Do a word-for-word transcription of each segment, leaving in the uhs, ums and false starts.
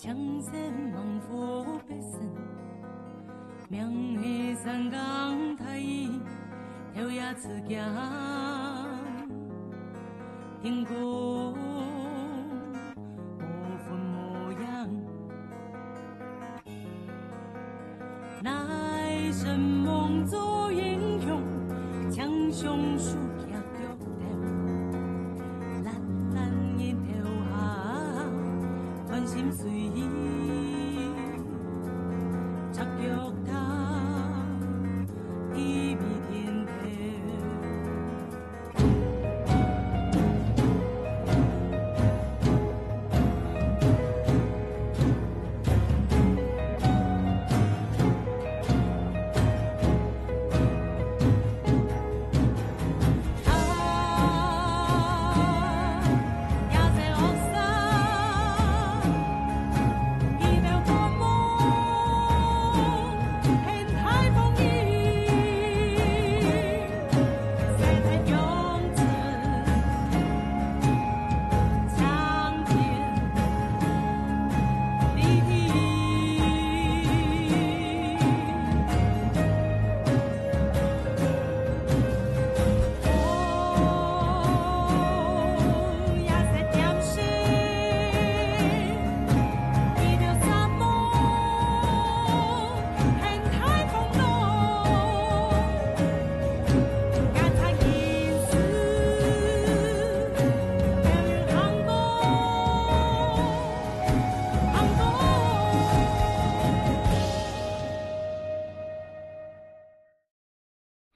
兩山望湖北省，名係三江大雨，頭也自家天公無分模樣。乃神夢做英雄，強雄樹 腳頭，藍藍日頭下，歡心隨意，赤腳踏，地味天頭。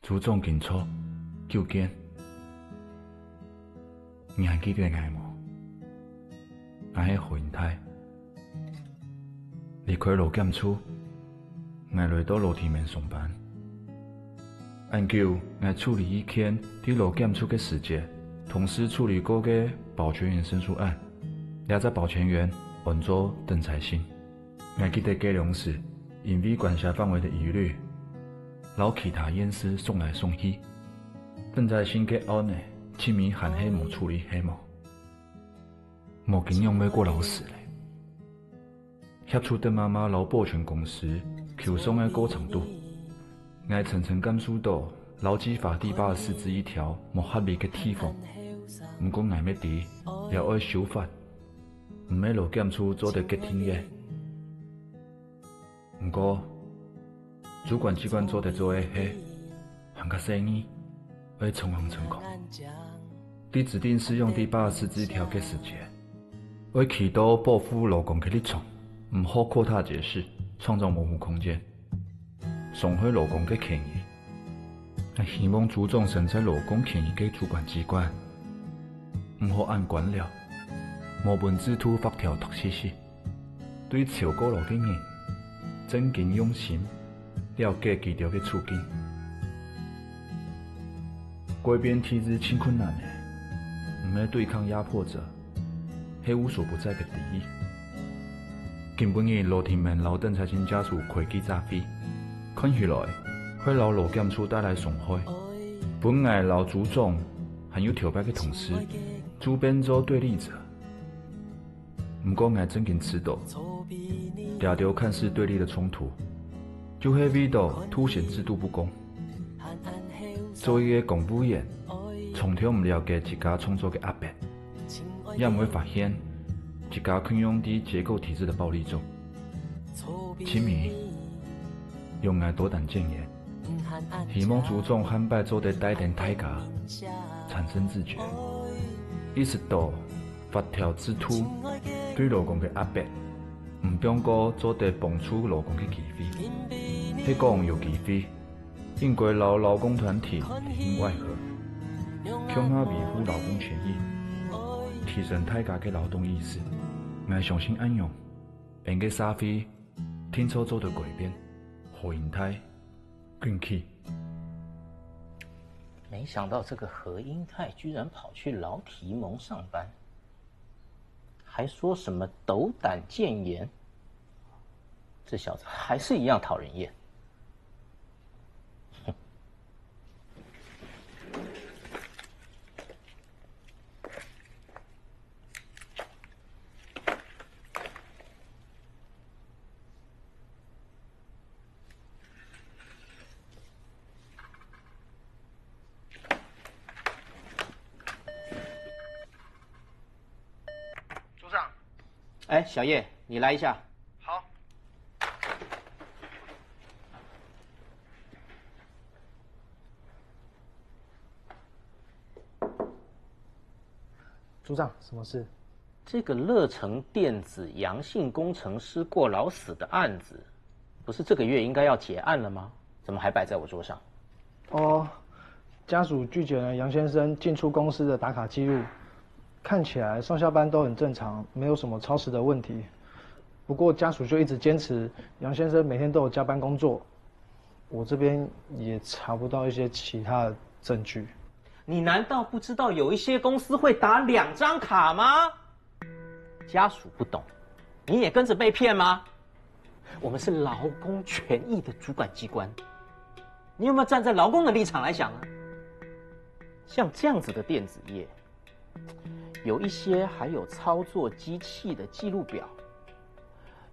朱總今坐，久見。你還記得𠊎無？𠊎係何英泰。離開勞檢處，𠊎來到勞體面上班。恁久，𠊎處理一件在勞檢處个時節，同事處理過个保全員申訴案。這隻保全員安做鄧財信。 𠊎記得該量時，因為管轄範圍的疑慮，摎其他縣市送來送去。鄧財信个案呢，盡尾還係無處理係無？無經驗个過勞死咧。協助鄧媽媽摎保全公司求償个過程肚，𠊎層層感受到勞基法第八十四之一條無合理个地方。毋過𠊎乜知，這愛修法， 毋係勞檢處做得決定个。毋過，主管機關做得做个係，還較細義，愛從嚴從寬。在指定適用第八十四之一條个時節，愛企到保護勞工个立場，毋好擴大解釋，創造模糊空間。 傷害勞工个權益。𠊎希望朱總身在勞工權益个主管機關，毋好恁官僚，無分制度法條讀死死，對超過勞个人，正經用心了解佢兜个處境。改變體制盡困難个，毋係對抗壓迫者， 係無所不在个敵意。今晡日羅廷明摎鄧財信家屬開記者會，看起來，會摎勞檢處帶來傷害，分𠊎摎朱總，還有頭擺个同事，就變做對立者。毋過𠊎正經知道，這兜看似對立个衝突，就係為著凸顯制度不公。 做一個公務員，從頭毋了解自家創造个壓迫，也毋會發現自家困用在結構體制个暴力中。盡尾，用𠊎多擔建言，希望朱總下擺做得帶等大家產生自覺，意識到法條制度對勞工个壓迫，毋放過做得幫助勞工个機會。係講有機會， 應該摎勞工團體裡應外合，共下維護勞工權益，提升大家个勞動意識。𠊎相信恁樣，𫣆个社會定著做得改變。何英泰，敬佩。沒想到這個何英泰居然跑去勞體盟上班。 還說什麼斗膽建言，這小子還是一樣討人厭。哎，小叶，你来一下。好。组长，什么事？这个乐成电子阳性工程师过劳死的案子，不是这个月应该要结案了吗？怎么还摆在我桌上？哦，家属拒绝了杨先生进出公司的打卡记录，看起来上下班都很正常，没有什么超时的问题。不过家属就一直坚持，杨先生每天都有加班工作，我这边也查不到一些其他的证据。你难道不知道有一些公司会打两张卡吗？家属不懂，你也跟着被骗吗？我们是劳工权益的主管机关，你有没有站在劳工的立场来想啊？像这样子的电子业，有一些还有操作机器的记录表，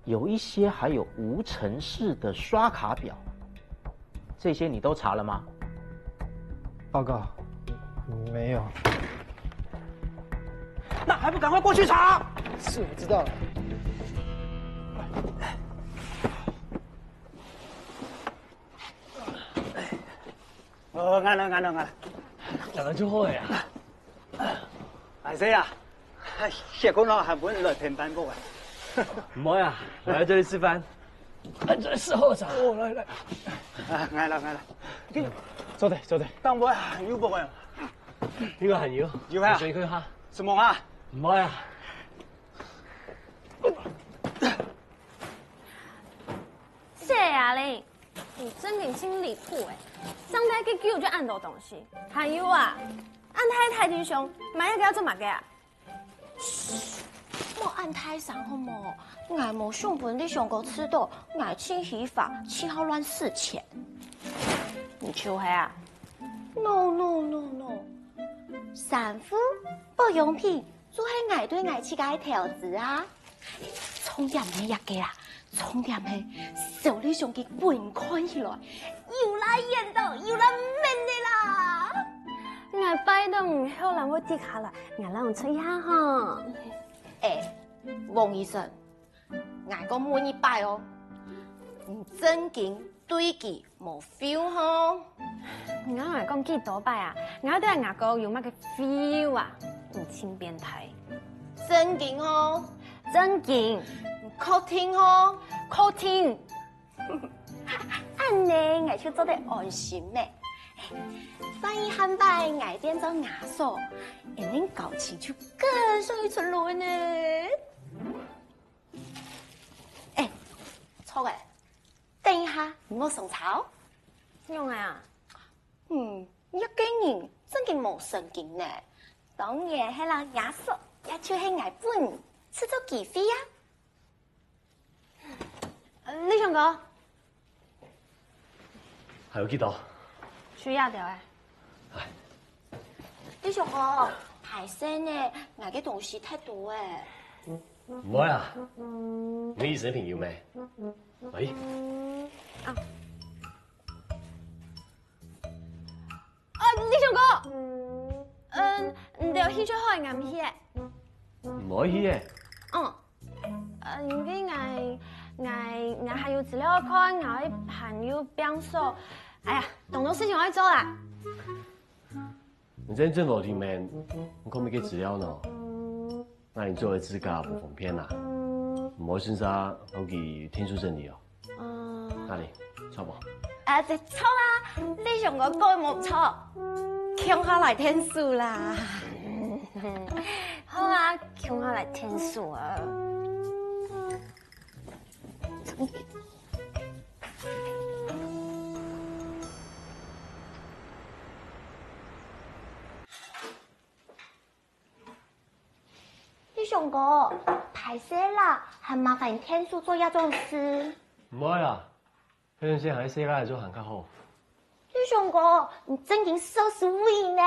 有一些还有无尘室的刷卡表，这些你都查了吗？报告，没有。那还不赶快过去查？是，我知道了。哦，俺了，俺了，俺了。哪个就好呀？哎，谁呀？哎，谢公老还不能来添班不啊？唔好呀，我来这里吃饭。哎，这是好茶。哦，来来。啊，俺了，俺了。坐对，坐对。当不啊，有不啊？应该还有。有啊水喝哈。什么啊？唔好呀。谢啊你，你真个真离谱哎！上台个久就恁多东西，还有啊，恁大个台頂上，买个要做么个啊？莫恁大声好無？𠊎無想分你兩个知道，𠊎盡虛華，只好亂使錢。你就係啊？ No no no no，衫褲、保养品，就係𠊎對𠊎自家个投資啊。重點係這个啦，重點係手裡相機本看起來，有啦緣投，有啦命个啦。 𠊎拜託你後來會跌下來，𠊎摎你出一下哈。哎，王醫生，𠊎講問一擺哦，你正經對佢無feel吼？你摎𠊎講幾多擺啊？𠊎對𠊎哥有麼个feel啊？你盡變態。正經哦，正經，你確定哦？確定。恁呢，𠊎就做得安心咩。萬一下擺𠊎變做阿嫂，恁呢交情就更上一層樓呢。哎，著欸，等一下，你莫上吵。仰仔啊？嗯，這个人正經無神經呢。當然係啦，阿叔，也就係𠊎分你，製造機會啊。呃，立雄哥，還有幾多？需要條欸。立雄哥，歹勢呢，𠊎个東西忒多欸。毋會啊，你醫生朋友咩？喂，啊，立雄哥，嗯，你兜興趣好，𠊎毋去欸。毋愛去欸。嗯，呃，因為𠊎，𠊎，𠊎還有資料看，𠊎个朋友變瘦。哎呀，當多事情愛做啦。你在政府裡面，你看麼个資料呢？ 該你做个指甲無方便啦，毋好順續摎佢𢯭手整理哦。嗯，該你，著無？啊，這著啊，立雄哥講無錯，共下來𢯭手啦。好啊，共下來𢯭手啊。 立雄哥，歹勢啦，還麻煩𢯭手做這種事。毋會啦，反正先還細倈仔做還較好。立雄哥，你正經少死鬼呢！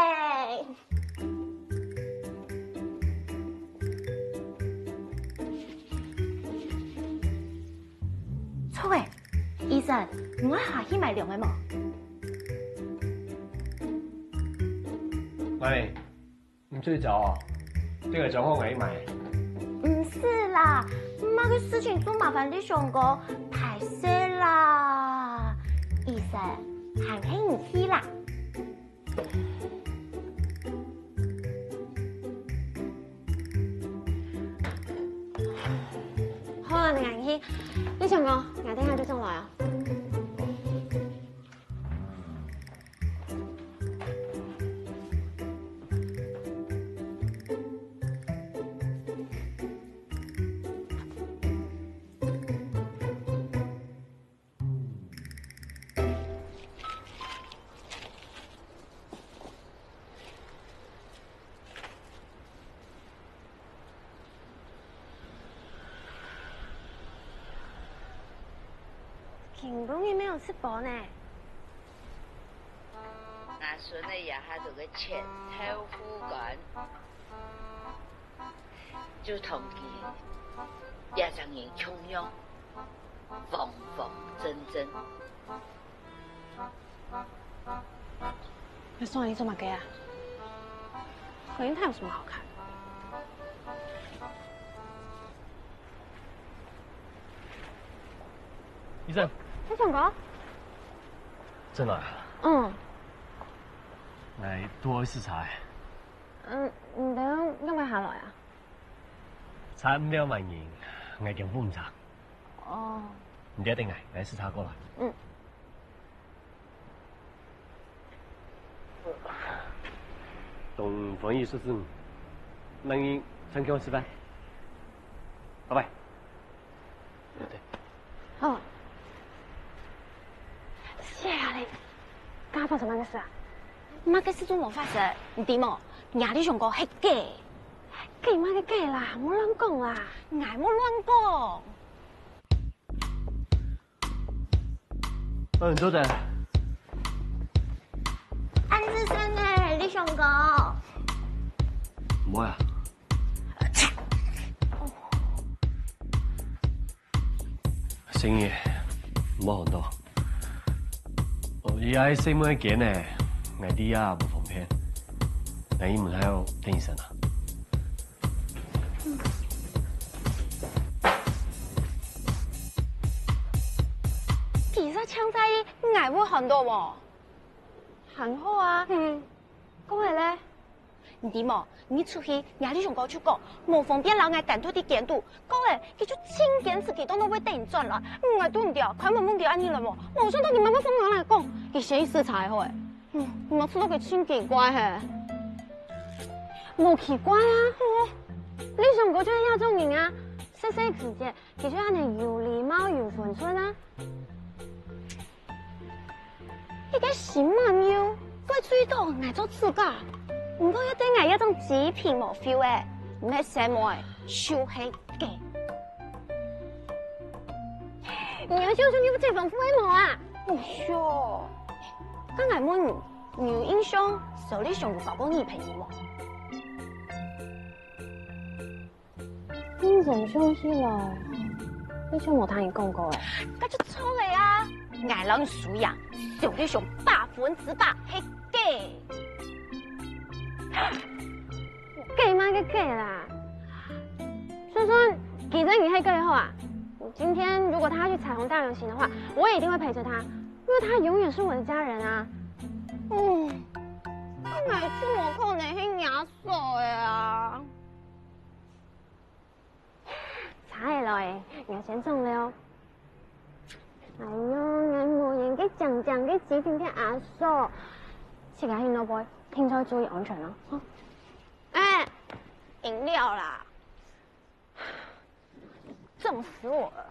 著欸，醫生，你愛下去買糧仔無？媽咪， 你最早哦，這個獎項𠊎買。毋使啦，麼个事情都麻煩你想哥，歹勢啦。醫生，還係你去啦。好啊，你去，你想哥，𠊎等下就轉來啊。 今晡日無食飽呢。𠊎孫仔這下肚个前頭苦幹，就同佢這隻人共樣，方方正正。 你送你做麼个啊？婚姻它有什麼好看？醫生，你想哥？正來啊。嗯。來，多一次茶。嗯，你等仰會下來啊？茶毋了滿人，𠊎驚赴毋著。哦。你等等𠊎，𠊎駛車過來。嗯。 當歡喜識你，等你轉去食飯。拜拜。好。謝啊你，剛剛發生麼个事啊？麼个事都無發生，你知無？𠊎這相公係gay。gay麼个gay啦，莫亂講啦。𠊎無亂講。 嗯，坐等。恁仔細呢，你想講？無啊。生意無好做。哦，這細妹个間呢，𠊎知也無方便。𠊎去門口等一聲啊。 其實請在意，𠊎會寒到無？還好啊。嗯。過後咧？你知無？你出去，𠊎這相公就講，無方便摎𠊎單獨在間肚。過後，佢就盡堅持佢當到會等你轉來。𠊎都毋知啊，開門問佢恁樣來無？無想到佢乜會放人來講，佢先去駛車好誒。嗯，你莫知道佢盡奇怪嘿。無奇怪啊，吼，你相公就係這種人啊，細細時節， 佢就恁樣有禮貌、有分寸啊。一個新朋友，會注意到𠊎做指甲，毋過又對𠊎這種極品無feel誒，毋係細妹，就係gay。你要小心你不解放父母啊！哎喲，剛才問你，你有印象，小李兄有交過女朋友無？ 認真想起來，好像無聽你講過誒。該就著了啊！𠊎摎你輸贏，小李兄百分之百係gay。gay麼个gay啦！算算，其實你係gay好啊！今天如果他去彩虹大遊行的話，我也一定會陪著他，因為他永遠是我的家人啊！嗯，該𠊎就無可能係若嫂誒啊！ 車仔來，𠊎先上了。哎喲，𠊎無緣个靚靚个極品个阿嫂，自家去拿杯，定著注意安全哦。哎，飲料啦，凍死我了。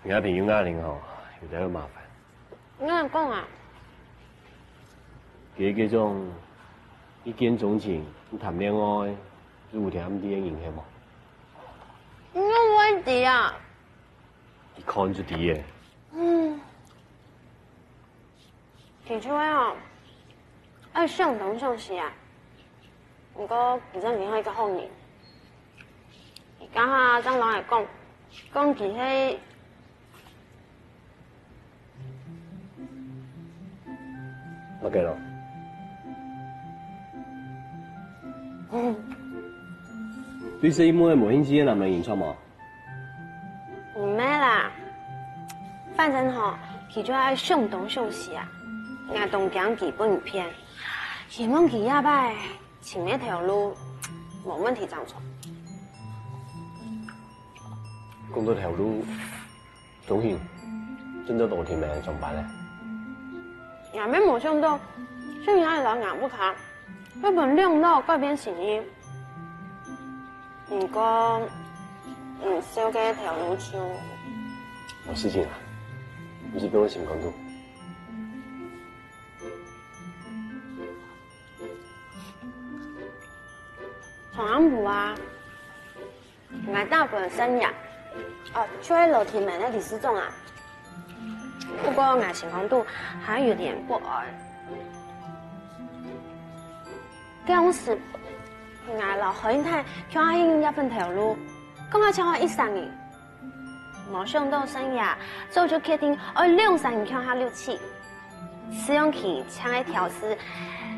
𠊎朋友雅玲吼，有兜麻煩。仰般講啊？佢該種一見鍾情、談戀愛就有天暗地个人係無？知啊。你看就知耶。嗯，提出來哦，愛想東想西啊。毋過佢真係一個好人。佢家下正摎𠊎講，講佢係 麼个咯？對細妹無興趣个男人有錯無？毋係啦，反正吼，佢就愛想東想西啊，𠊎當驚佢分人騙。希望佢這擺尋个頭路無問題正著。講到頭路， 中興，正做到天明上班咧。𠊎乜無想到，就因為摎𠊎屋下，會分兩老改變心意。毋過，毋愁个頭路就……無事情啊，毋使放在心肝肚。昨暗晡啊， 𠊎打分盛爺，哦，就係羅天明个理事長啊。不過𠊎心肝肚還有點不安。該當時，𠊎摎海英太共下應這份頭路，講下像係一儕人。無想到盛爺早就決定愛兩儕人共下錄取，試用期像係挑事，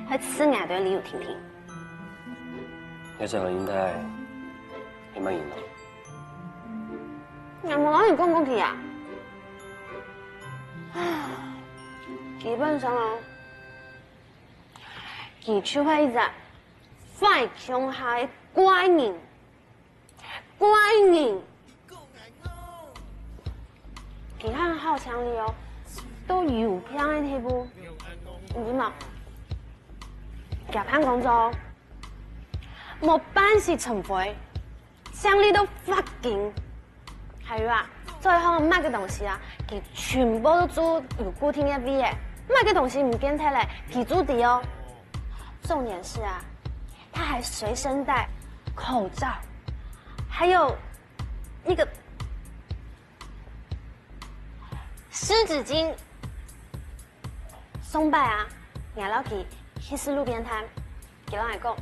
還試𠊎兜理由定定。 該隻海英太係麼人啊？𠊎無摎你講過佢啊？基本上哦，佢就係一隻壞鄉下个怪人，怪人！ 佢還好聽哩哦，到有病个地步，你知無？佢辦公桌，無半息塵灰，淨俐到發金。還有啊，做一項麼个東西啊，佢全部都做有固定个位仔，麼个東西毋見忒咧，佢做得哦。重點是啊，他還隨身帶口罩，還有那個 濕紙巾。上擺啊，𠊎摎佢去食路邊攤，佢摎𠊎講：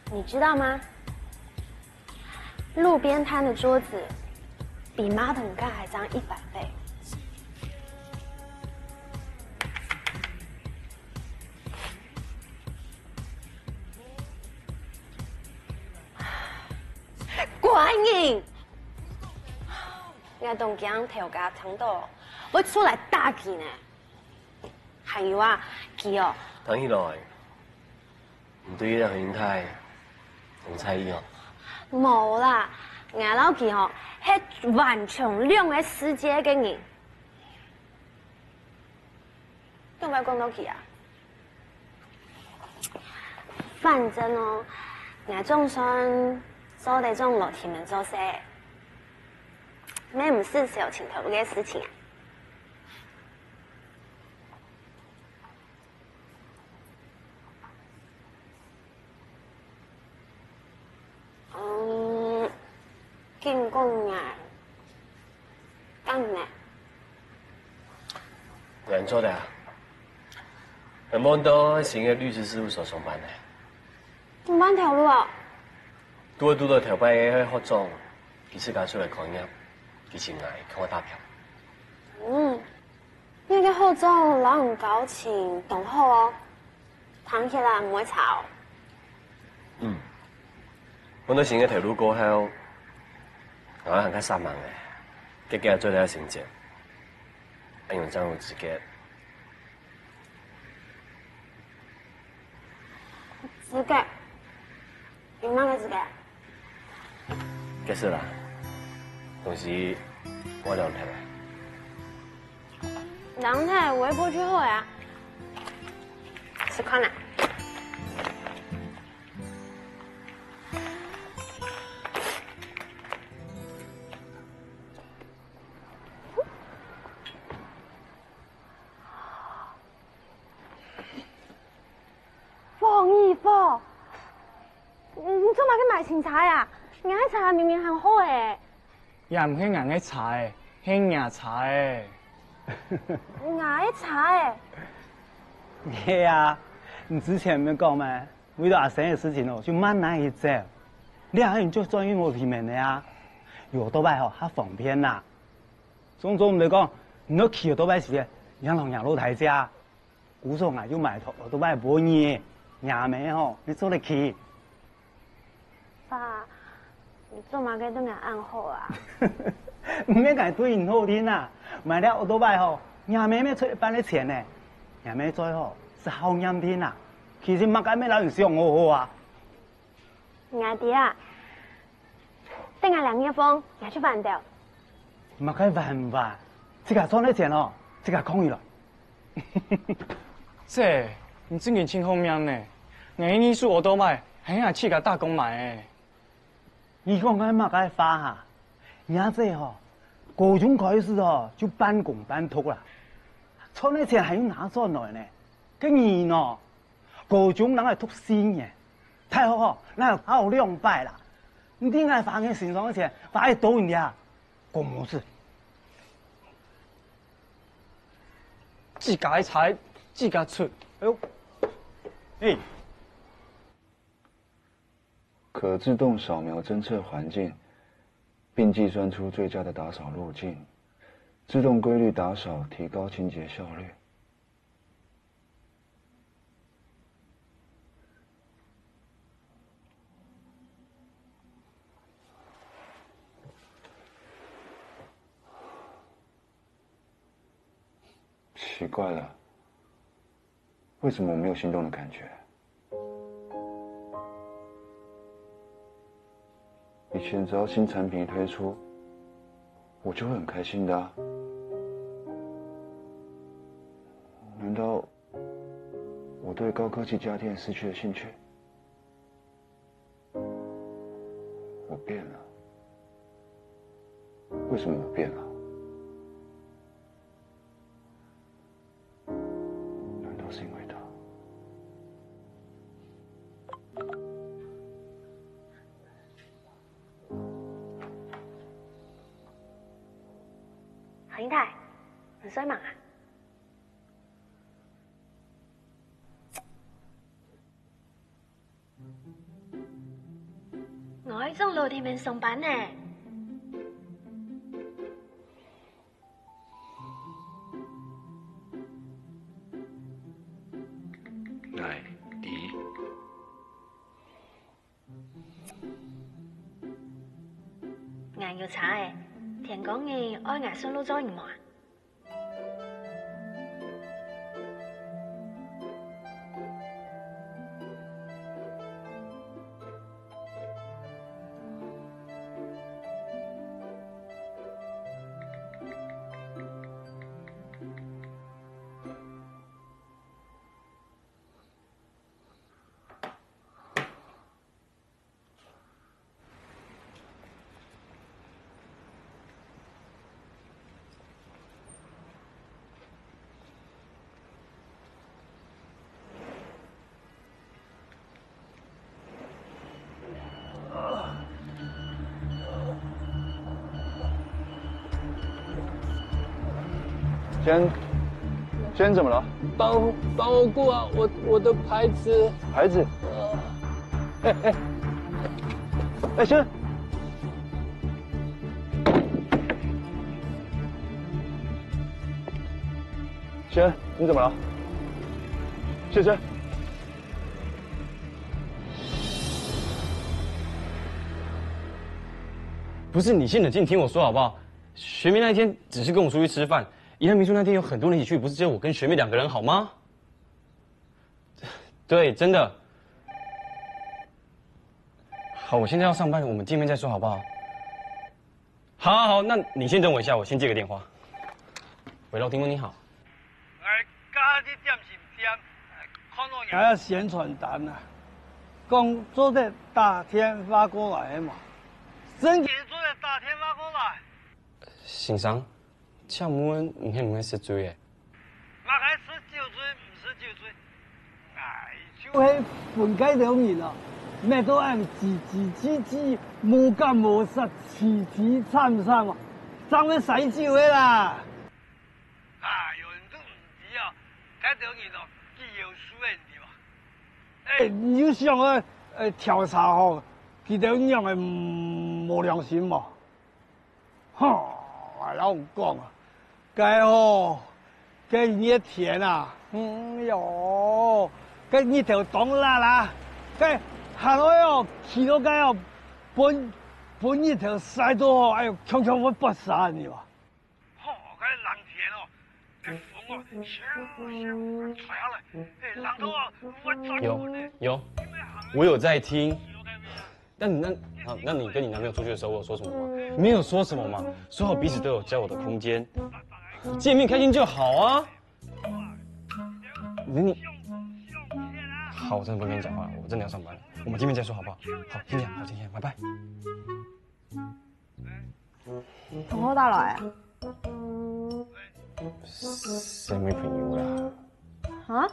「你知道嗎？路邊攤的桌子比馬桶蓋還髒一百倍。」 怪人！𠊎當驚頭家聽到，會出來打佢呢。還有啊，佢哦，聽起來，你對這海英太當在意哦。無啦，𠊎摎佢哦，係完全兩個世界个人。 仰會講到佢啊？反正哦，𠊎總算做得將羅天明做事，乜毋使愁尋頭路个事情啊。嗯，緊講𠊎，敢呢？𠊎做得啊。𠊎望到新个律師事務所上班呢。上班頭路啊？拄好拄到頭擺个學長，佢自家出來開業，佢請𠊎共下打拚。嗯， 你个學長摎你交情當好哦，聽起來毋會差哦。嗯，換到新个頭路過後，𠊎還較煞猛咧，結結做了成績，恁樣正有資格 資格？有麼个資格？結實啦，東西𠊎涼忒了。涼忒，微波就好啊。試看啊。 王一博，警察啊，𠊎个車明明還好誒。也毋係𠊎个車誒，係若車誒。𠊎个車誒。係啊，你之前毋係講咩？為了阿生个事情哦，就慢慢去走。這下你就轉去屋裡面了啊。有奧多拜吼，較方便啦。總總毋係講，你愛騎奧多拜時，你還同若老弟借。 故所𠊎就買台奧多拜分你，若姆吼，你做得騎。爸，你做麼个對𠊎恁好啊？毋免𠊎對你好定啊，買這奧多拜吼，若姆乜出一半个錢呢。若姆最好，係好念定啊，其實麼个乜摎你想好好啊。 𠊎知啊，等𠊎兩月份，𠊎就還掉。麼个還毋還？自家賺个錢哦，自家囥起來。這，你真經盡好命呢！𠊎个二手奧多拜，還係自家打工買个。你講个麼个話哈？若姐吼，高中開始吼，就半工半讀啦，賺个錢還有拿轉來呢。該你呢？ 高中人愛讀四年，大學吼，人愛考兩擺啦。你知𠊎花个身上个錢，花个多人啊，講無事。自家个菜，自家出。哎喲，哎，可自动扫描侦測環境，并计算出最佳的打扫路径，自动规律打扫，提高清洁效率。 奇怪了，为什么我没有心动的感觉？以前只要新产品一推出，我就会很开心的啊。难道我对高科技家电失去了兴趣？我变了。为什么我变了？难道是因为他？何英台，你睡吗？ 𠊎愛轉老弟們上班呢。𠊎知。𠊎有車仔，天光日愛𠊎順路載你無啊？ 先生，先生怎么了？帮我，帮我顾啊，我，我的牌子。牌子？哎，哎，哎，先生，先生，你怎么了？先生。 不是，你先冷静听我说好不好？学妹那一天只是跟我出去吃饭，宜兰民宿那天有很多人一起去，不是只有我跟学妹两个人，好吗？对，真的。好，我现在要上班，我们见面再说好不好？好，好，好，那你先等我一下，我先接个电话。喂，老弟们，你好。 𠊎家己點心店，看到人。𠊎个宣傳單啊，講做得打電話過來个嘛。真个做得打電話過來？先生，請問你係毋係食醉个？麼个食酒醉，毋食酒醉。𠊎就係分該兜人哦，乜都恁嘰嘰吱吱，無監無煞，淒淒慘慘哦，正會使酒个啦。哎喲，你都毋知啊，該兜人哦，幾夭壽个，你知無？哎，你有想過，呃，調查吼，佢兜仰會，嗯，無良心無？ 吼，𠊎摎你講啊，該吼，該熱天啊，嗯喲，該日頭當辣啊，該還愛哦，企到該哦，分，分日頭曬到哦，哎喲，強強會發燒，你知無？吼，該冷天哦，該風哦，咻咻吹下來，哎，冷到啊，會發燒呢。有，有，我有在聽。 那你那，好，那你跟你男朋友出去的时候，我有说什么吗？没有说什么嘛，说好彼此都有交友的空间，见面开心就好啊。你，好，我真的不跟你讲话了，我真的要上班了，我们见面再说好不好？好，先这样，好，先这样，拜拜。同學帶來啊？細妹朋友啦。哈？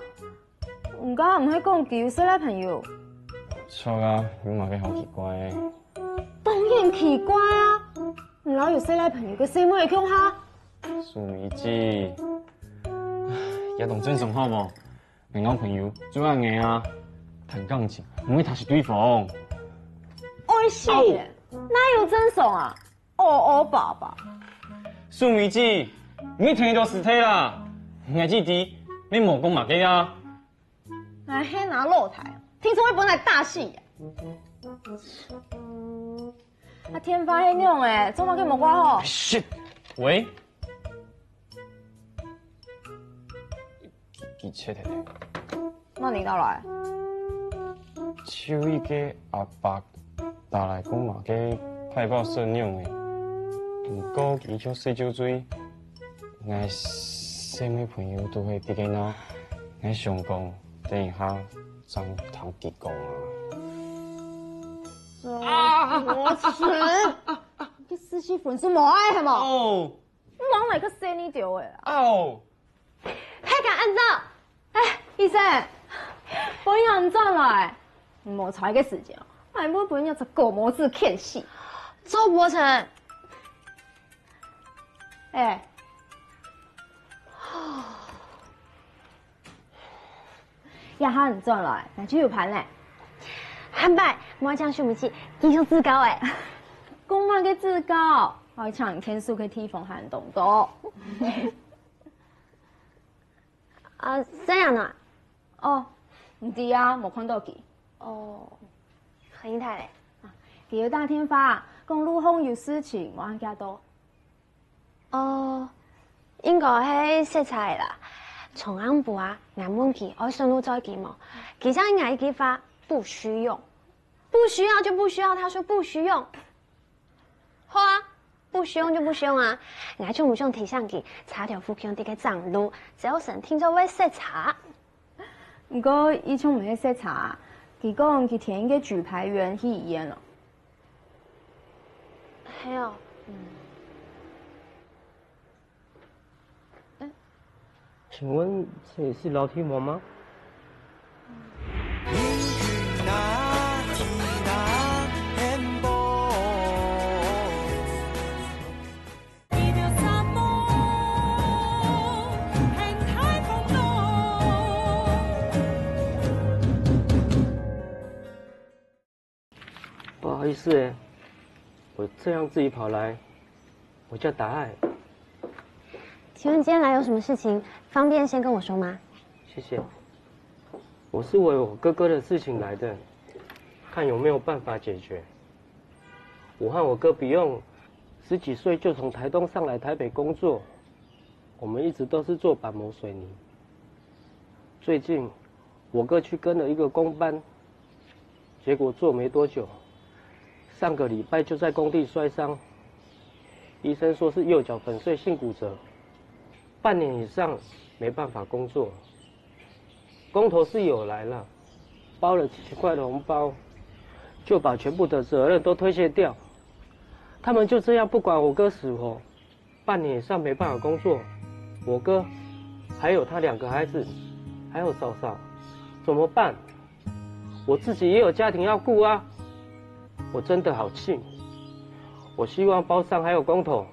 你頭先毋係講佢有細賴朋友？著啊，有麼个好奇怪个？當然奇怪啊！你摎有細賴朋友个細妹仔共下？淑美姊，也當正常好無？𠊎摎朋友就恁仔啊，談感情，毋會忒惜對方。哎死，哪有正常啊？ 哦哦爸爸。淑美姊，你聽到死忒啦！𠊎知知，你無講麼个啊？𠊎係拿老弟，聽說會分𠊎打死啊！啊電話係仰仔，做麼个無掛好？Shit！喂？ 佢，佢切忒咧。麼人打來？就一个阿伯打來講麼个派報社樣仔。毋過佢就細酒醉，𠊎細妹朋友都係在該鬧，𠊎想講等一下正同佢講啊。啊！無恥！你个死氣分數無愛係無？哦！你往哪个細你丟个啊？哦！ 大家恁早！哎，醫生，歡迎你轉來。無在个時間，還會分人隻狗毛子牽死。做無成。哎，這下你轉來，𠊎就有伴咧。下擺，𠊎愛請秀美姊繼續指教欸。講麼个指教？𠊎愛請你牽手个地方還當多。 啊，這樣啊？哦，毋知啊，無看到佢。哦，很厲害咧。啊，佢有打電話，講路項有事情，無恁遽到。哦，應該係塞車个啦。昨暗晡啊，𠊎問佢愛順路載佢無，佢就應𠊎一句話，不需用。不需要就不需要，他說不需用。 好啊，不需要就不需要啊。𠊎就毋想提醒佢，車頭附近有个正路，朝晨定著會塞車。毋過，佢就毋係塞車，佢講佢跈个舉牌員去醫院了。係哦。嗯。 請問這裡是樓梯房嗎？ 不好意思欸，我這樣自己跑來，我叫達愛。請問今天來有什麼事情？方便先跟我說嗎？謝謝。我是為我哥哥的事情來的，看有沒有辦法解決。我和我哥比用十幾歲就從台東上來台北工作，我們一直都是做板模水泥。最近我哥去跟了一個工班，結果做沒多久，上個禮拜就在工地摔傷。醫生說是右腳粉碎性骨折，半年以上沒辦法工作。工頭是有來了，包了幾千塊的紅包，就把全部的責任都推卸掉。他們就這樣不管我哥死活，半年以上沒辦法工作，我哥還有他兩個孩子，還有嫂嫂，怎麼辦？我自己也有家庭要顾啊。我真的好气，我希望包商还有工头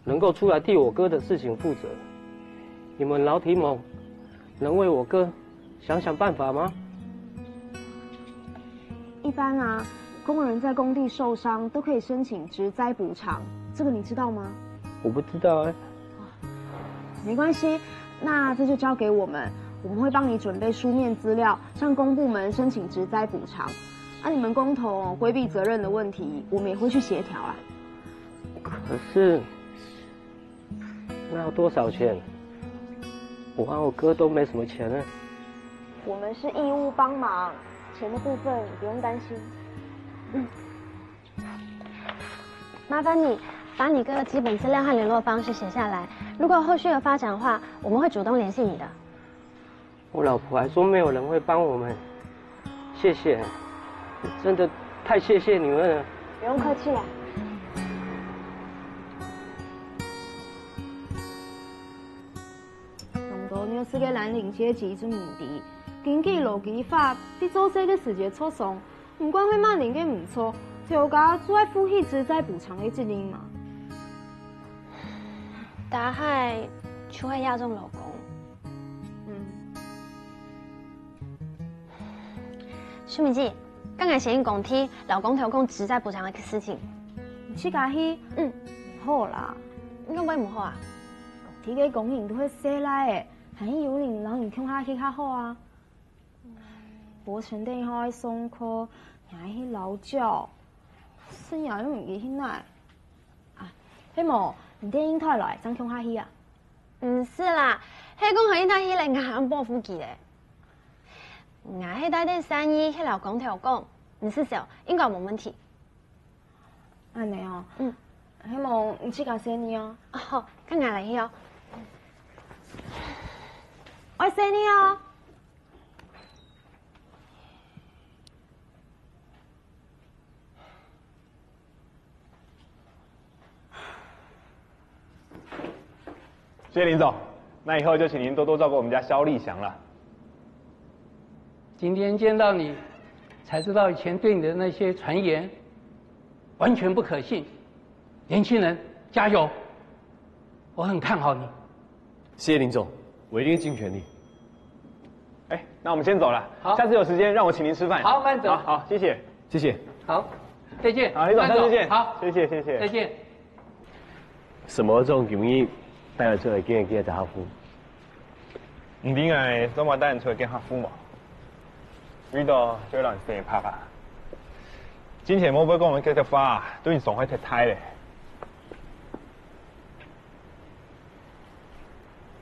能够出来替我哥的事情负责。你们劳题盟能为我哥想想办法吗？一般啊，工人在工地受伤都可以申请职灾补偿，这个你知道吗？我不知道哎、没关系，那这就交给我们，我们会帮你准备书面资料，向公部门申请职灾补偿。啊，你们工头哦规避责任的问题，我们也会去协调啊。可是那要多少钱？我和我哥都没什么钱呢。我们是义务帮忙，钱的部分你不用担心。麻烦你把你哥的基本资料和联络方式写下来，如果后续有发展的话，我们会主动联系你的。我老婆还说没有人会帮我们，谢谢，真的太谢谢你们了。不用客气啦。当多弱势个蓝领阶级就毋知，根据劳基法，在做事个時節受傷，毋管係麼人个毋著，頭家就愛負起職災補償个責任嘛。大概就係這種勞工。嗯，淑敏姐，剛才先講起勞工頭講職災補償个事情，你自家去，嗯，好啦。應該會毋好啊？工地个工人都係細賴个，還係有人摎人共下去較好啊。無成等下愛上課，你還去摎腳，食夜又毋記去哪。啊，係無，你等應台來，正共下去啊？毋使啦，係講佢應該去咧，𠊎還保護佢咧。𠊎係帶等善意去摎工頭講，毋使愁，應該無問題。恁呢哦，嗯，係無，你自家先去哦。哦，好，該𠊎來去哦。愛先去哦。谢谢林总，那以后就请您多多照顾我们家萧立祥了。今天见到你，才知道以前对你的那些传言完全不可信。年轻人，加油！我很看好你。谢谢林总，我一定尽全力。哎，那我们先走了。好下次有时间让我请您吃饭。好慢走好，好，谢谢，谢谢。好，再见。好，林总，慢走下次见。好，谢谢，谢谢。再见。什么这种容易带得出来给给打呼？你知𠊎做麼帶人出來見客戶無？為到最難洗白啊！之前無會講个這句話，對你傷害忒大咧。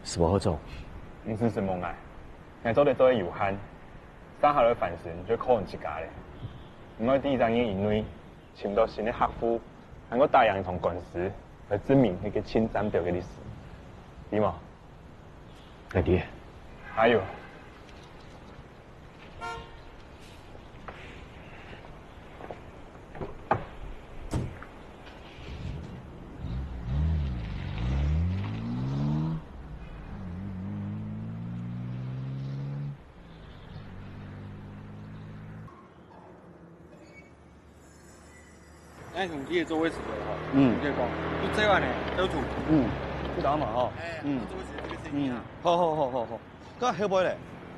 什么这种？毋使承蒙𠊎，𠊎做得做个有限，剩下來反省就靠你自家咧。毋愛第一隻人因為尋到新个客戶，還過打贏一場官司，來證明你个侵占掉个歷史，知無？阿爹，還有，哎，你个座位是个哈，嗯你可以讲，就这样呢，要主，嗯，就打嘛吼。哎，嗯座位是这个声音嗯啊，，好好好好好，刚黑白嘞。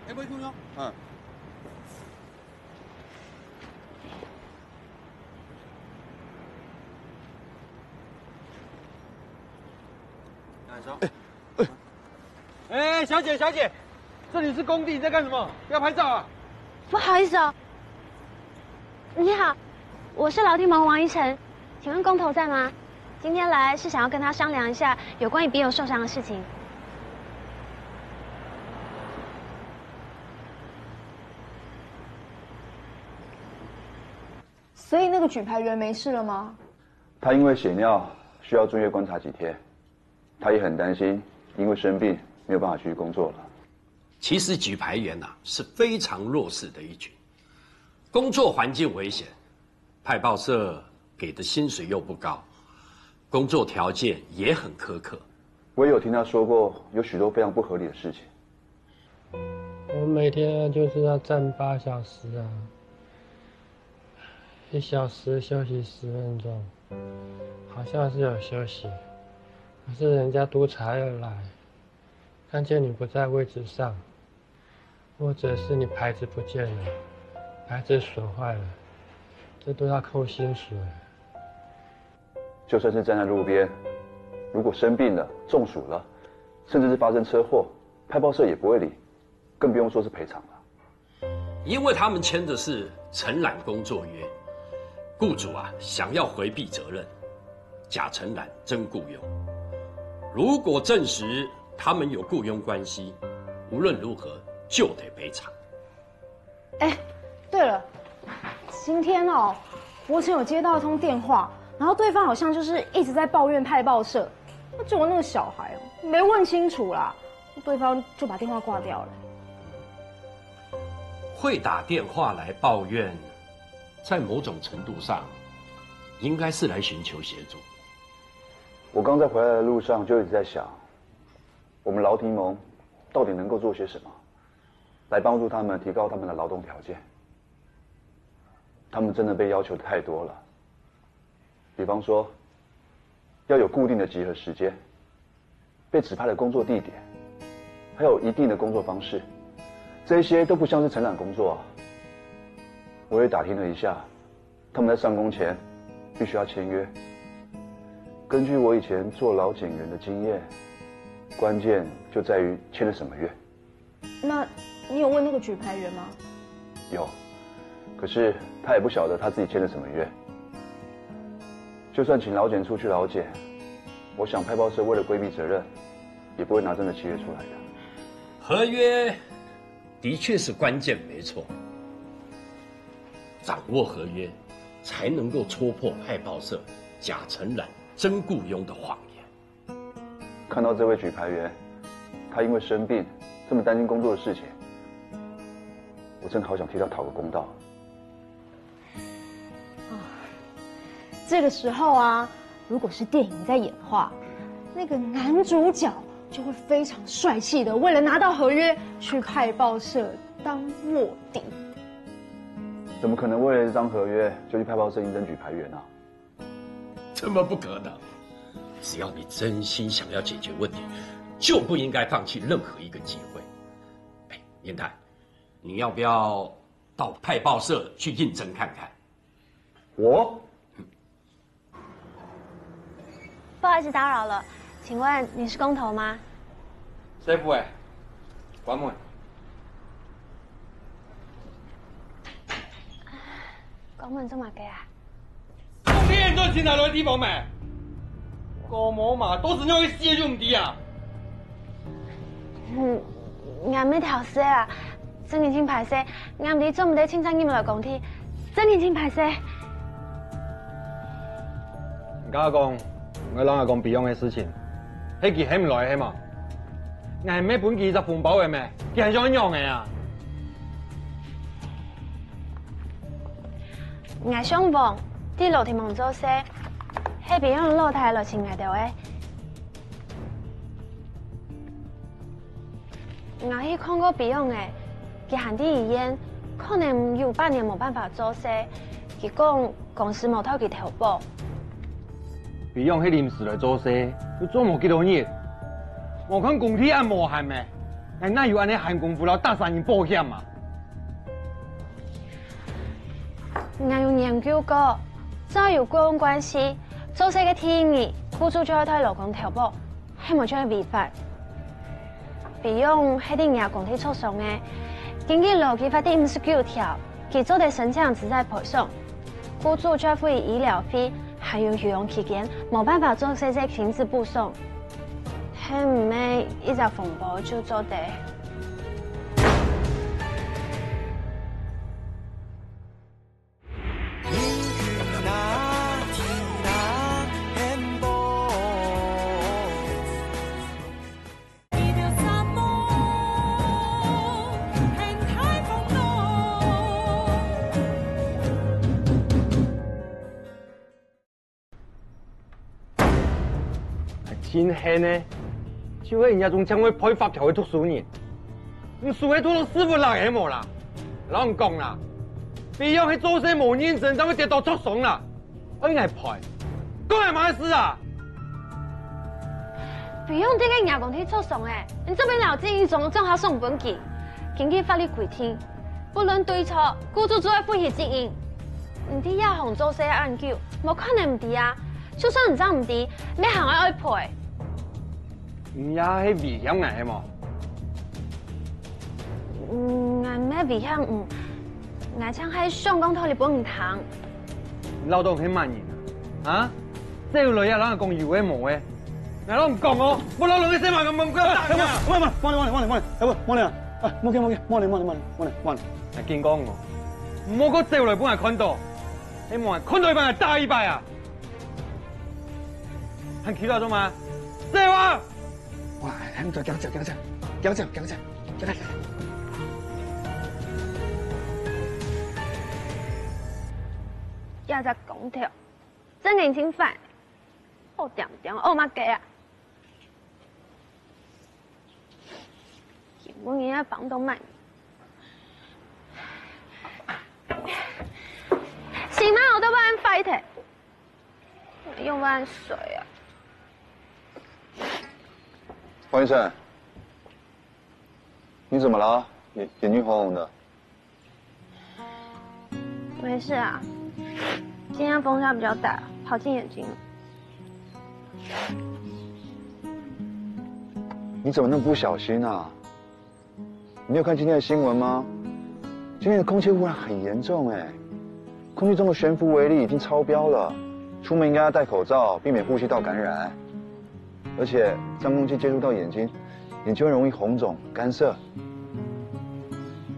哎，不会动哟，嗯，哎，走。哎，小姐，小姐，这里是工地，你在干什么？不要拍照啊！不好意思哦。你好，我是劳力盟王一晨，请问工头在吗？今天来是想要跟他商量一下有关于笔友受伤的事情。所以那个举牌员没事了吗？他因为血尿需要住院观察几天，他也很担心，因为生病没有办法继续工作了。其实举牌员呐、是非常弱势的一群，工作环境危险，派报社给的薪水又不高，工作条件也很苛刻。我也有听他说过有许多非常不合理的事情。我每天就是要站八小时啊，一小时休息十分钟，好像是有休息，可是人家督察又来，看见你不在位置上，或者是你牌子不见了，牌子锁坏了，这都要扣薪水。就算是站在路边，如果生病了、中暑了，甚至是发生车祸，派报社也不会理，更不用说是赔偿了。因为他们签的是承揽工作约，雇主啊想要回避责任，假承揽真雇佣。如果证实他们有雇佣关系，无论如何就得赔偿。哎，对了，今天哦，博成有接到一通电话，然后对方好像就是一直在抱怨派报社，那结果那个小孩哦没问清楚啦，对方就把电话挂掉了。会打电话来抱怨，在某种程度上，应该是来寻求协助。我刚在回来的路上就一直在想，我们劳迪盟到底能够做些什么，来帮助他们提高他们的劳动条件？他们真的被要求的太多了，比方说，要有固定的集合时间，被指派的工作地点，还有一定的工作方式，这些都不像是承揽工作啊。我也打听了一下，他们在上工前必须要签约。根据我以前做劳检员的经验，关键就在于签了什么约。那你有问那个举牌员吗？有，可是他也不晓得他自己签了什么约。就算请劳检处去劳检，我想派报社为了规避责任，也不会拿这个契约出来的。合约的确是关键，没错。掌握合约，才能够戳破派报社假承揽、真雇佣的谎言。看到这位举牌员，他因为生病这么担心工作的事情，我真的好想替他讨个公道。这个时候啊，如果是电影在演的话，那个男主角就会非常帅气的为了拿到合约去派报社当卧底。怎么可能为了这张合约就去派报社应征举牌员啊？这么不可能！只要你真心想要解决问题，就不应该放弃任何一个机会。哎，严太，你要不要到派报社去应征看看？我不好意思打扰了，请问你是工头吗？师傅哎，关门。关门做么个啊？工地安装请哪来地方买？搞毛嘛，都是用一些就唔知啊。嗯，俺没调试啊，真个真歹势，俺唔知做唔得清爽你们来工地，真个真歹势。你跟我讲，你让我讲不用的事情，係佢喊唔來係嘛？俺係咩分佢一隻紅包个咩？佢還想仰个啊？ 𠊎想講，在老地方做事，係邊樣老弟來尋𠊎兜个。𠊎去看過邊樣个，佢還在醫院，可能有半年無辦法做事。佢講公司無替佢投保。邊樣係臨時來做事，又做無幾多日，無看工地恁無閒咩？𠊎哪有恁呢閒工夫摎打散人保險啊？ 𠊎有研究過，只要有雇用關係，做事个第一日，雇主就愛替勞工投保，係無就會違法。比如係在若工地受傷个，根據勞基法第五十九條，佢做得申請職災賠償。雇主就會付醫療費，還有休養期間無辦法做事个停止補償。係毋係一隻紅包就做得？ 真係呢，就係人家種將會背法條个讀書人。你輸个都係屎朏礐个無啦？摎你講啦，費用係做事無認真，正會跌到著傷啦。愛𠊎賠，關𠊎麼个事啊？費用跌个若公弟著傷欸，你做得摎責任總總下送分佢。根據法律規定，不論對錯，雇主就愛負起責任。你在這行做事恁久，無可能毋知啊！就算你正毋知，乜還愛愛賠。你也係威脅𠊎係無？嗯，𠊎毋係威脅你，𠊎淨係想講道理分你聽。你恅著係麼人啊？啊？走來也摎𠊎講有个無个。𠊎摎你講哦，無摎人个細孻个門口打你啊！喂，喂，慢點，慢點，慢點，慢點，哎，喂，慢點啊！哎，慢點，慢點，慢點，慢點，慢點。𠊎緊講哦，莫過走來分𠊎看著，係無看著一擺打一擺啊！還企到做麼？走啊！哇，還毋走，行走，行走，行走，行走，行走，行走。這隻公頭，真个真煩，好恬恬，哦，麼个啊！ 今晡日愛幫到麼人？新買个奧多拜壞忒，用毋著啊！黃醫生，你怎麼了？眼眼睛紅紅的。 沒事啊，今天風沙比較大，跑進眼睛了。你怎麼那麼不小心啊？你沒有看今天的新聞嗎？今天的空氣污染很嚴重欸，空氣中的懸浮微粒已經超標了，出門應該要戴口罩，避免呼吸道感染。 而且髒空氣接觸到眼睛，眼睛會容易紅腫、乾澀。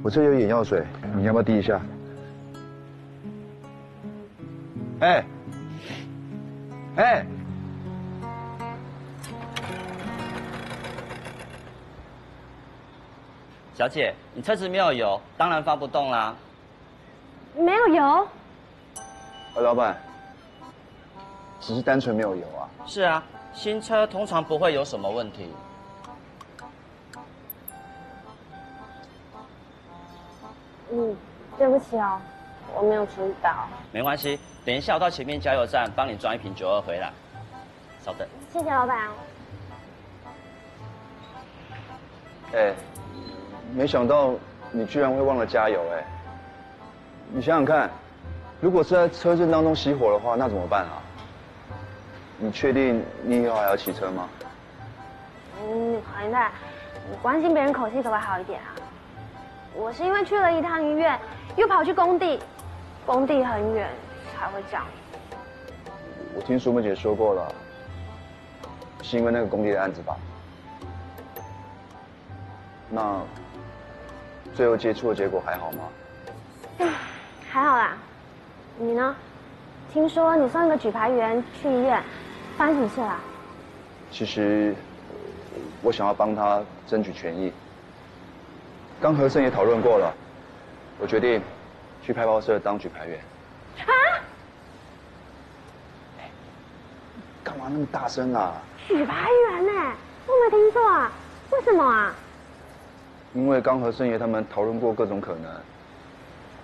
我這有眼藥水，你要不要滴一下？哎，哎，小姐，你車子沒有油，當然發不動啦。沒有油？哎，老闆， 只是單純沒有油啊。是啊，新車通常不會有什麼問題。嗯，對不起哦，我沒有注意到。沒關係，等一下我到前面加油站幫你裝一瓶九二回來。稍等。謝謝老闆哦。哎，沒想到你居然會忘了加油哎。 你想想看，如果是在車陣當中熄火的話，那怎麼辦啊？你確定你以後還要騎車嗎？嗯，黃太，你關心別人口氣可不可以好一點啊？我是因為去了一趟醫院，又跑去工地，工地很遠，才會這樣。我聽淑芬姐說過了，是因為那個工地的案子吧？ 那最後接觸的結果還好嗎？還好啦，你呢？聽說你送一個舉牌員去醫院，發生什麼事啦？其實我想要幫他爭取權益，跟和盛也討論過了，我決定去派報社當舉牌員。啊？ 幹嘛那麼大聲啊？舉牌員呢？我沒聽錯啊？為什麼啊？因為剛和盛爺他們討論過各種可能，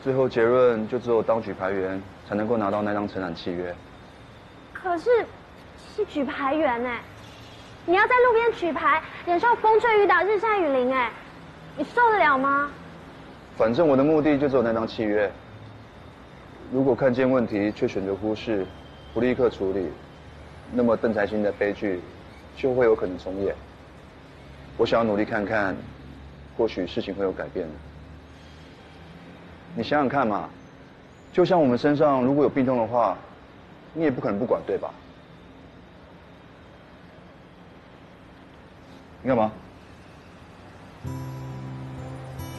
最後結論就只有當舉牌員才能夠拿到那張承攬契約。可是，是舉牌員呢，你要在路邊舉牌，忍受風吹雨打、日曬雨淋，哎，你受得了嗎？反正我的目的就只有那張契約， 如果看見問題卻選擇忽視，不立刻處理，那麼鄧財興的悲劇就會有可能重演。我想要努力看看，或許事情會有改變。你想想看嘛，就像我們身上如果有病痛的話，你也不可能不管，對吧？ 你幹嘛？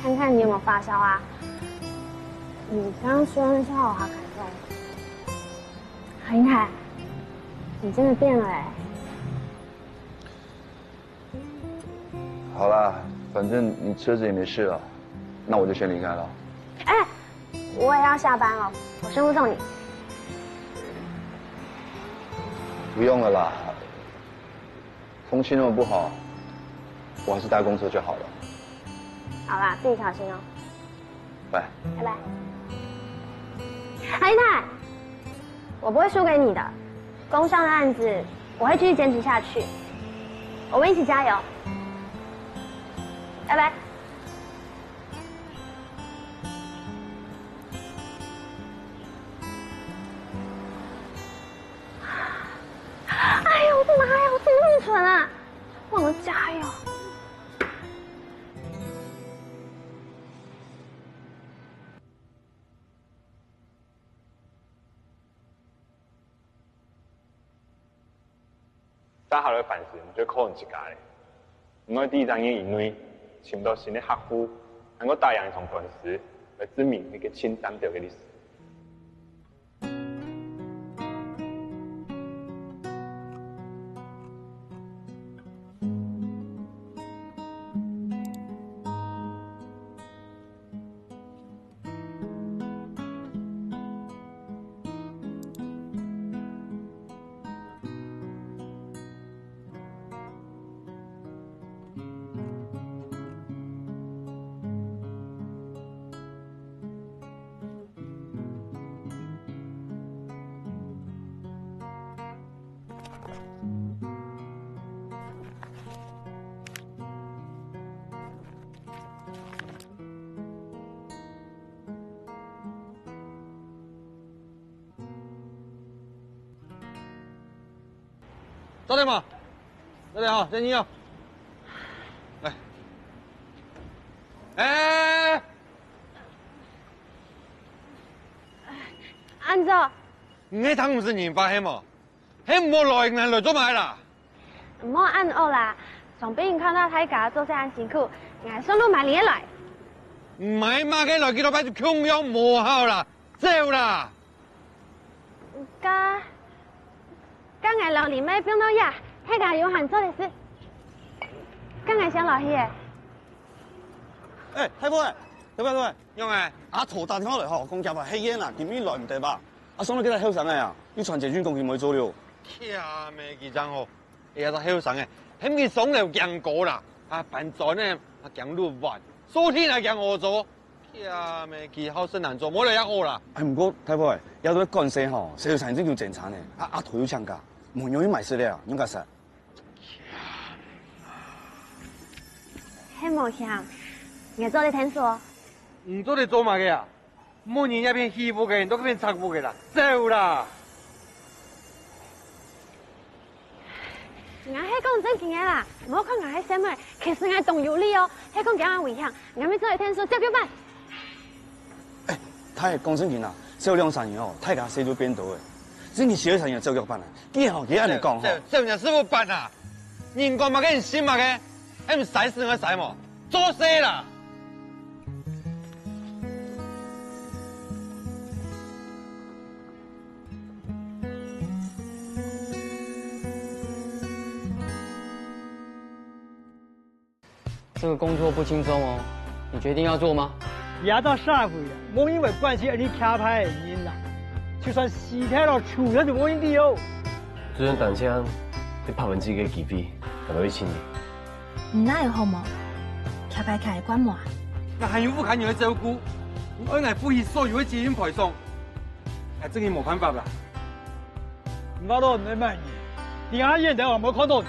看看你有沒有發燒啊？你剛剛說那笑話好感動。何英凱，你真的變了哎。好啦，反正你車子也沒事了，那我就先離開了。哎，我也要下班了，我順路送你。不用了啦， 空氣那麼不好，我還是搭公車就好了。好啦，自己小心哦。拜。拜拜。阿英台，我不会输给你的，工商的案子我会继续坚持下去，我们一起加油。拜拜。哎呦，我的妈呀，我怎么那么蠢啊？我要加油。 接下來个反省就靠你自家咧。毋愛在一隻月以內尋到新个客戶，還過打贏一場官司，來證明你个盡膽跳个歷史。 坐等嘛，坐等吼，先入哦。來。哎！安總，你个聽毋識人話係無？係無來，𠊎來做麼个啦？毋好恁惡啦，上擺看到大家做事恁辛苦，𠊎順路買零食來。買麼个來，幾多擺就共樣無效啦，走啦！ 該，該𠊎摎林妹放到這，係𠊎有閒做个事。該𠊎先落去咧。哎，大伯，大伯，大伯，仰仔？阿頭打電話來吼，講佢話歇業啦，今日來毋得吧？啊，上來幾個後生个啊，又傳簡訊講佢無做了。忒無幾張吼，哎呀，這後生个，喊佢上樓驚高啦，啊，搬磚呢，啊，驚路彎，收地啊，驚好做。 呀，無幾好生難做，無來也好啦。哎，毋過大伯，這兜管事吼，細路生真有精神呢。啊，阿頭又請假，無人去買食了，仰結煞？係無聽，你做得聽說。你做得做麼个啊？無人這片起屋个，你到該片拆屋个啦，走啦！ 𠊎係講正經个啦，毋好看𠊎係細妹，其實𠊎當有理哦。係講驚恁危險，𠊎乜做得𢯭手接腳板。哎，大伯講正經啊，小兩三年哦，大家事就變多了。正經小兩三年接腳板啊，既然吼，佢恁樣講吼。小，小兩三年師傅辦啊，人講麼个你信麼个，還毋使死𠊎使無？做事啦！ 這個工作不輕鬆哦，你決定要做嗎？這隻社會啊，無人會關心你徛牌个人啦。就算死忒了，臭忒都無人理哦。就算單淨係拍分手个機會，𠊎都會請你。你哪有好無？徛牌徛个慣無啊？𠊎還有屋下人愛照顧，你愛𠊎付起所有个責任賠償，𠊎真个無辦法啦。 你話到你个滿意，你阿燕在外面看到你。